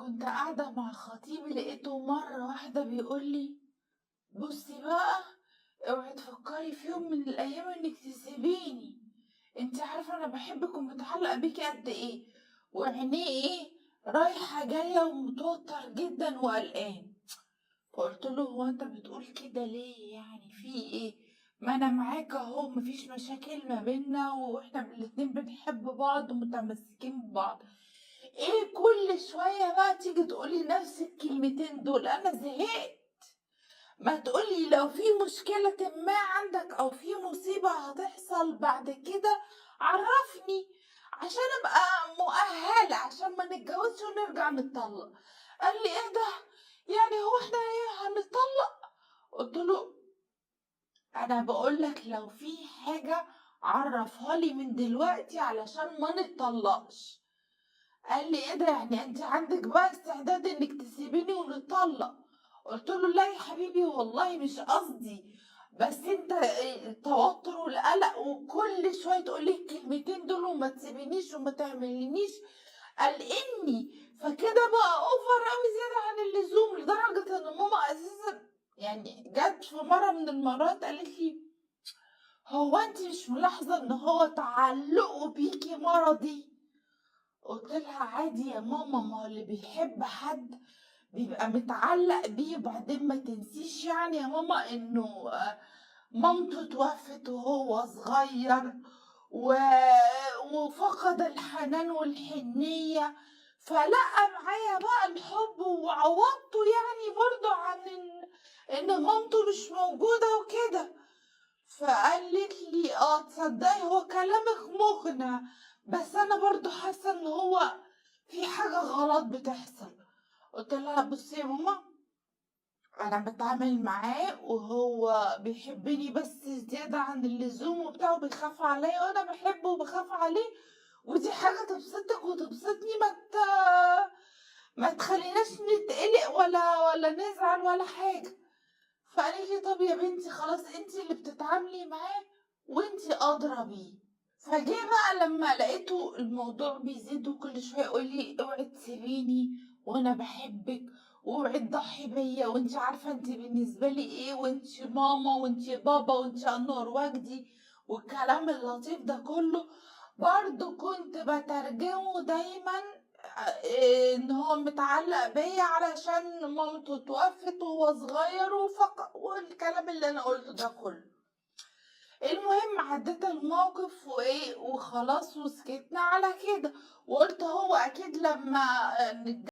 كنت قاعدة مع خطيبي لقيته مرة واحدة بيقول لي: بصي بقى، اوعي تفكري في يوم من الأيام انك تسيبيني، انت عارفة انا بحبك ومتعلقة بيكي قد ايه. وعينيه ايه رايحة جاية ومتوتر جدا وقلقان. فقلت له: هو انت بتقول كده ليه؟ يعني في ايه؟ ما انا معاك اهو، مفيش مشاكل ما بينا، واحنا الاتنين بنحب بعض ومتمسكين ببعض. ايه كل شوية بقى تيجي تقولي نفس الكلمتين دول؟ انا زهقت. ما تقولي لو في مشكلة ما عندك او في مصيبة هتحصل بعد كده عرفني، عشان ابقى مؤهلة، عشان ما نتجوزش ونرجع نتطلق. قال لي: ايه ده؟ يعني هو احنا إيه هنتطلق؟ قلت له: انا بقولك لو في حاجة عرفها لي من دلوقتي علشان ما نتطلقش. قال لي: ايه ده؟ يعني انت عندك بقى استعداد انك تسيبيني ونتطلق؟ قلت له: لا يا حبيبي والله مش قصدي، بس انت التوتر والقلق وكل شويه تقولي الكلمتين دول وما تسيبينيش وما تعملينيش قلقني، فكده بقى over قوي زياده عن اللزوم. لدرجه ان ماما اساسا يعني جت في مره من المرات قالت لي: هو انت مش ملاحظه ان هو تعلقه بيكي مرضي؟ قلت لها: عادي يا ماما، ما هو اللي بيحب حد بيبقى متعلق بيه. وبعدين ما تنسيش يعني يا ماما انه مامته توفت وهو صغير وفقد الحنان والحنية، فلقى معايا بقى الحب وعوضته يعني برضو عن إن مامته مش موجودة وكده. فقالت لي: اه تصدقي هو كلامك مقنع، بس انا برضو حاسة ان هو في حاجة غلط بتحصل. قلت لها: بصي يا ماما، انا بتعامل معاه وهو بيحبني بس زيادة عن اللزوم وبتاع، وبيخاف عليا وانا بحبه وبخاف عليه، ودي حاجة تبسطك وتبسطني، ما تخليناش نتقلق ولا نزعل ولا حاجة. فقالت لي: طب يا بنتي خلاص، انتي اللي بتتعاملي معاه وانتي ادرى بيه. فجه بقى لما لقيته الموضوع بيزيد وكل شويه يقول لي: اوعي تسيبيني وانا بحبك، واوعي تضحي بيا، وانتي عارفه انتي بالنسبه لي ايه، وانتي ماما وانتي بابا وانتي انور وجدي، والكلام اللطيف ده كله، برضو كنت بترجمه دايما ان هو متعلق بيا علشان مامته توفت وهو صغير وفق والكلام اللي انا قلته ده كله. المهم عديت الموقف وايه وخلاص وسكتنا على كده، وقلت هو اكيد لما نتجوز